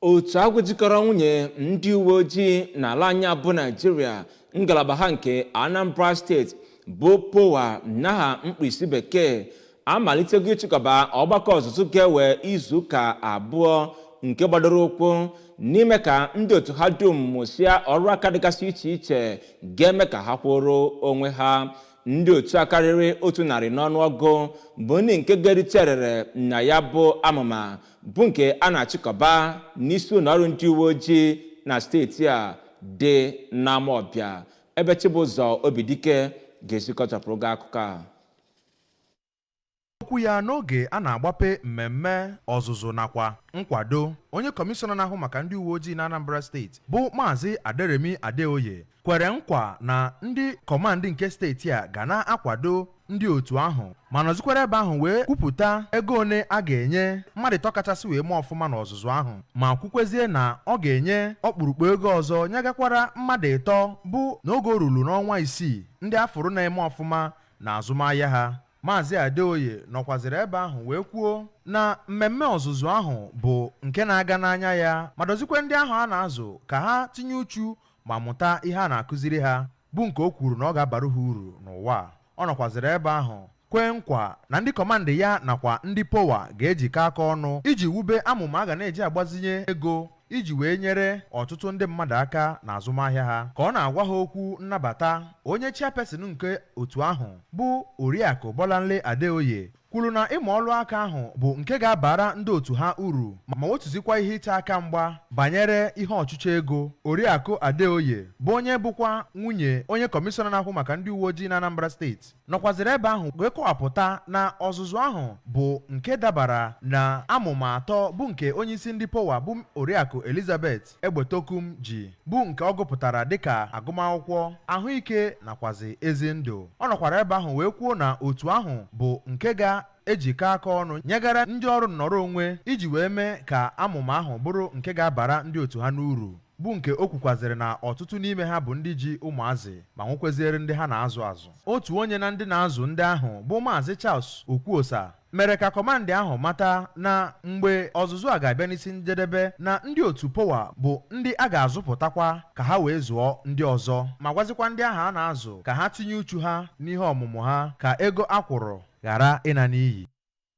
Otu agwụ jikọrọ nwunye ndị uwe ojii n'ala anyị bụ Naijiria, ngalaba ha nke Anambra Steeti bụ POWA n'aha mkpirisi bekee, amalitego ịchịkọba ọgbakọ ọzụzụ ga-ewe izuụka 2 nke gbadoro ụkwụ n'ime ka ndị otu ha dum mụsịa ọrụ aka dịgasị iche iche ga-eme ka ha kwụrụ onwe ha. Ndị otu a karịrị 100 n'ọnụọgụ bụ ndị nke ga-erite erere na ya bụ amụma, bụ nke a na-achịkọba n'isi ụlọ ọrụ ndị uwe ojii na steeti a dị n'Amawbịa, ebe Chibụzọ Obidike ga-esi kọchapụrụ gị akụkọ a. Okwu ya n'oge a na-agbape mmemme ọzụzụ nakwa nkwado, onye kọmishọna na-ahụ maka ndị uwe ojii na Anambra Steeti bụ Maazị Aderemi Adeoye kwere nkwa na ndị kọmandị nke steeti a ga na-akwado ndị otu ahụ, ma nọzikwara ebe ahụ wee kwupụta ego one a ga-enye mmadụ ịtọ kachasị wee mee ọfụma n'ọzụzụ ahụ, ma kwukwezie na ọ ga-enye ọkpụrụkpụ ego ọzọ nyegakwara mmadụ ịtọ bụ n'oge o ruru n'ọnwa 6 ndị afụrụ na-eme ọfụma na azụmahịa ha. Maazị Adeoye nọkwazịrị ebe ahụ wee kwuo na mmemme ọzụzụ ahụ bụ nke na-aga n'anya ya, ma dọzikwa ndị ahụ a na-azụ ka ha tinye uchu ma mụta ihe a na-akụziri ha, bụ nke o kwuru na ọ ga-abara ha uru n'ụwa. Ọ nọkwazịrị ebe ahụ kwee nkwa na ndị kọmandị ya nakwa ndị POWA ga-ejikọ aka ọnụ iji wube amụma a ga na-eji agbazinye ego iji wee nyere ọtụtụ ndị mmadụ aka n'azụmahịa ha. Ka ọ na-agwa ha okwu nnabata, onye chairperson nke otu ahụ bụ Oriakụ Bolanle Adeoye kwuru na ịmụ ọrụ aka ahụ bụ nke ga-abara ndị otu ha uru ma wetụzikwa ihe ịcha aka mgba banyere ihe ọchụchọ ego. Oriakụ Adeoye, bụ onye bụkwa nwunye onye kọmishọna na-ahụ maka ndị uwe ojii na Anambra Steeti, nọkwazịrị ebe ahụ wee kọwapụta na ọzụzụ ahụ bụ nke dabara na amụma atọ bụ nke onyeisi ndị POWA bụ Oriakụ Elizabeth Egbetokum ji, bụ nke ọ gụpụtara dịka agụmakwụkwọ, ahụike nakwazi ezi ndụ. Ọ nọkwara ebe ahụ wee kwuo na otu ahụ bụ nke ga-ejikọ aka ọnụ nyegara ndị ọrụ nnọrọ onwe iji wee mee ka amụma ahụ bụrụ nke ga-abara ndị otu ha n'uru, bụ nke o kwukwazịrị na ọtụtụ n'ime ha bụ ndị ji ụmụazị ma nwekweziere ndị ha na-azụ azụ. Otu onye na ndị na-azụ ndị ahụ bụ Maazị Charles Okwuosa mere ka kọmandị ahụ mata na mgbe ọzụzụ a ga-abịa n'isi njedebe, na ndị otu POWA bụ ndị a ga-azụpụtakwa ka ha wee zụọ ndị ọzọ, ma gwazikwa ndị ahụ a na-azụ ka ha tinye uchu ha n'ihe ọmụmụ ha ka ego a kwụrụ ghara ịna n'iyi.